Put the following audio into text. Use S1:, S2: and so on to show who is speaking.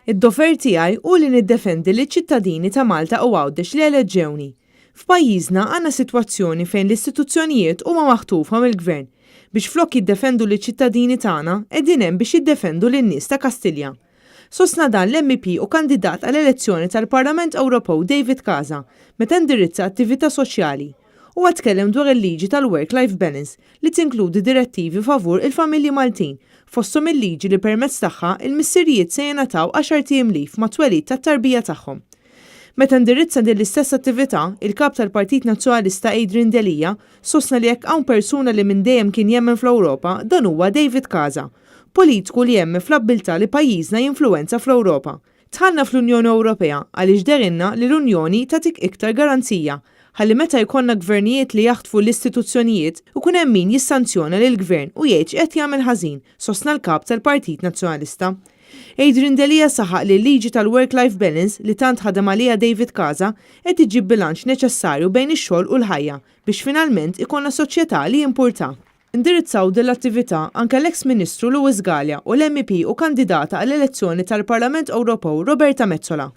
S1: Id-dover tiegħi hu li niddefendi liċ-ċittadini ta' Malta u Għawdex li eleġġewni. F'pajjiżna għandna sitwazzjoni fejn l-istituzzjonijiet huma maħtufa mill-Gvern biex flok jiddefendu liċ-ċittadini tagħna qegħdin hemm biex jiddefendu lin-nies ta' Kastilja. Sostna dan l-MEP u kandidat għall-elezzjoni tal-Parlament Ewropew David Casa meta indirizza attività soċjali. Huwa tkellem dwar il-liġi tal-work life balance li tinkludi direttivi favur il-familji Maltin, fosthom il-liġi li permezz tagħha il-missirijiet se jingħataw għaxart ijiem leave mat-twelid tat-tarbija tagħhom. Meta indirizza din l-istess attività, il-Kap tal-Partit Nazzjonalista Adrian Delia sostna li jekk hawn persuna li minn dejjem kien jemmen fl-Ewropa, dan huwa David Casa, politiku li jemmen fl-abbiltà li pajjiżna jinfluwenza fl-Ewropa. Dħalna fl-Unjoni Ewropea għaliex dehrilna li l-Unjoni tagħtik iktar garanzija ħalli meta jkollna gvernijiet li jaħtfu l-istituzzjonijiet, ikun hemm min jissanzjona lill-gvern u jgħid x'qed jagħmel ħażin, sostna l-Kap tal-Partit Nazzjonalista. Adrian Delia saħaq li l-liġi tal-work life balance li tant ħadem għaliha David Casa qed iġib bilanċ neċessarju bejn ix-xogħol u l-ħajja biex finalment ikollna soċjetà li jimpurta. Indirizzaw din l-attività anke l-eks Ministru Louis Galea u l-MEP u kandidata għall-elezzjoni tal-Parlament Ewropew Roberta Metsola.